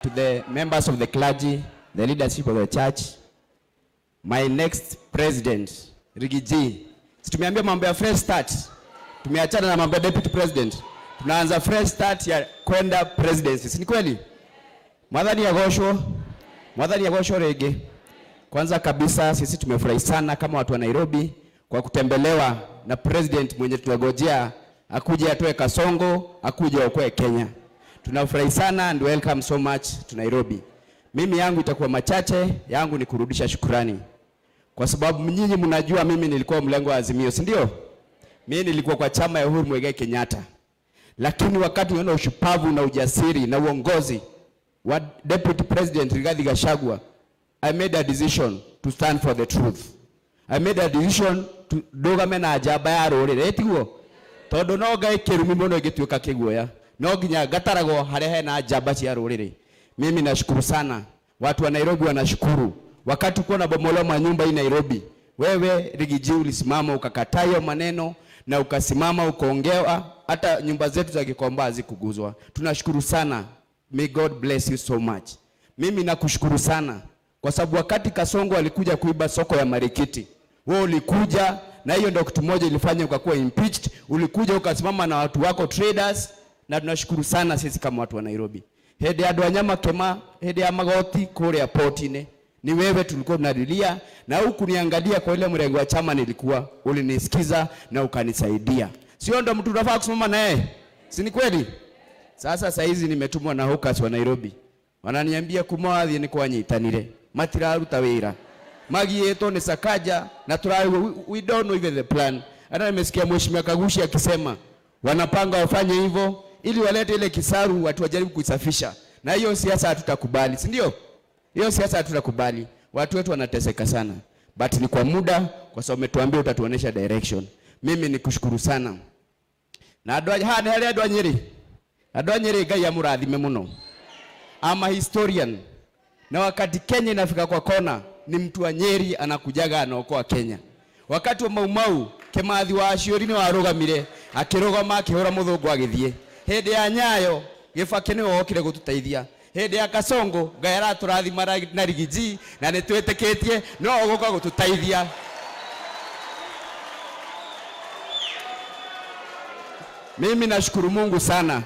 To the members of the clergy, the leadership of the church, my next president, Riggy G. Si tumeambia mambo ya fresh start. Tumeachana na mambo ya deputy president. Tunaanza fresh start ya kwenda presidency. Si ni kweli? Mwathani agoshwo. Mwathani agoshwo rĩngĩ. Kwanza kabisa sisi tumefurahi sana kama watu wa Nairobi kwa kutembelewa na president mwenye tunagojea akuje atoe Kasongo, akuje aokoe Kenya. Tunafurahi sana and welcome so much to Nairobi. Mimi yangu itakuwa machache, yangu ni kurudisha shukrani. Kwa sababu nyinyi mnajua mimi nilikuwa mlengo wa Azimio, si ndio? Mimi nilikuwa kwa chama ya Uhuru Muigai Kenyatta. Lakini wakati unaona ushupavu na ujasiri na uongozi wa Deputy President Rigathi Gachagua, I made a decision to stand for the truth. I made a decision to ndũgame na njamba ya rũrĩrĩ, tiguo? Tondũ no ngai kĩrumi mũno ĩngĩtuĩka kĩguoya, no nginya ngataragwo harĩa hena njamba cia rũrĩrĩ. Mimi nashukuru sana, watu wa Nairobi wanashukuru. Wakati kuwa na bomolewa manyumba hii Nairobi, wewe Riggy G ulisimama ukakataa hiyo maneno na ukasimama ukaongewa, hata nyumba zetu za Gikomba hazikuguzwa. Tunashukuru sana. May God bless you so much. Mimi nakushukuru sana kwa sababu wakati Kasongo alikuja kuiba soko ya Marikiti, wewe ulikuja na hiyo ndio kitu moja ilifanya ukakuwa impeached. Ulikuja ukasimama na watu wako traders, na tunashukuru sana sisi kama watu wa Nairobi. Hĩndĩ ya andũ a Nyamakema, hĩndĩ ya magoti kũrĩa port-inĩ, ni wewe tulikuwa tunalilia, na huku niangalia kwa ile mrengo wa chama nilikuwa, ulinisikiza na ukanisaidia. Sio ndo mtu unafaa kusimama naye, si ni kweli? Sasa saa hizi nimetumwa na hawkers wa Nairobi, wananiambia kuma wathie ni kwanyitanire matiraruta wira magiĩtwo nĩ Sakaja na we don't know even the plan. Hata nimesikia Mheshimiwa Kagushi akisema wanapanga wafanye hivyo ili walete ile kisaru watu wajaribu kuisafisha, na hiyo siasa hatutakubali, si ndio? Hiyo siasa hatutakubali. Watu wetu wanateseka sana, but ni kwa muda, kwa sababu umetuambia utatuonesha direction. Mimi nikushukuru sana na andũ haha nĩ harĩ andũ a Nyĩrĩ, andũ a Nyĩrĩ, Ngai amũrathime mũno. I'm a historian, na wakati Kenya inafika kwa kona, ni mtu wa Nyeri anakujaga anaokoa Kenya. Wakati wa Mau Mau, Kimathi wa Aciũri nĩ warũgamire, akĩrũgama akĩhũra mũthũngũ agĩthiĩ. Hĩndĩ ya Nyayo, Gĩbakĩ nĩwe wokire gũtũteithia. Hĩndĩ ya Kasongo, Ngai aratũrathima na Riggy G na nĩ twĩtĩkĩtie no ũgũka gũtũteithia. Mimi nashukuru Mungu sana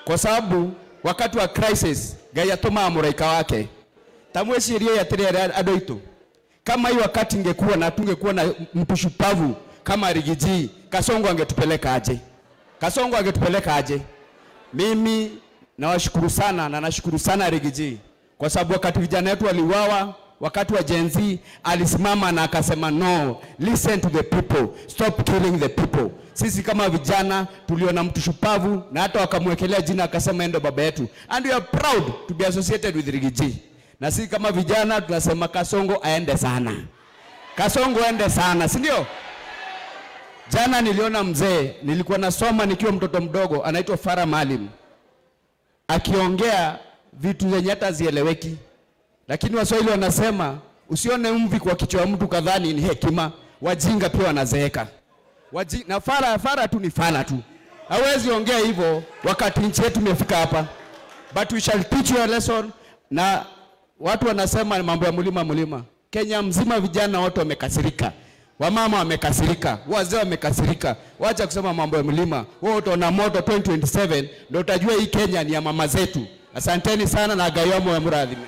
kwa sababu wakati wa crisis Ngai atũmaga mũraika wake. Tamwĩcirie atĩrĩrĩ andũ aitũ, kama hii wakati ingekuwa na tungekuwa na mtu shupavu kama Riggy G, Kasongo angetupeleka aje? Kasongo angetupeleka aje? Mimi nawashukuru sana na nashukuru sana Riggy G kwa sababu wakati vijana wetu waliuawa, wakati wa Gen Z alisimama na akasema no, listen to the people, stop killing the people. Sisi kama vijana tuliona mtu shupavu na hata wakamwekelea jina akasema endo baba yetu, and we are proud to be associated with Riggy G. Na sisi kama vijana tunasema Kasongo aende sana, Kasongo aende sana, si ndio? Jana niliona mzee, nilikuwa nasoma nikiwa mtoto mdogo, anaitwa Farah Maalim, akiongea vitu zenye hata hazieleweki, lakini Waswahili wanasema usione mvi kwa kichwa mtu kadhani ni hekima. Wajinga pia wanazeeka. Na Farah tu ni Farah tu, hawezi ongea hivyo wakati nchi yetu imefika hapa, but we shall teach you a lesson. Na watu wanasema mambo ya mlima mlima, Kenya mzima vijana wote wamekasirika, wamama wamekasirika, wazee wamekasirika. Wacha kusema mambo ya mlima, wewe utaona moto 2027 ndio utajua hii Kenya ni ya mama zetu. Asanteni sana na Ngai amũrathime.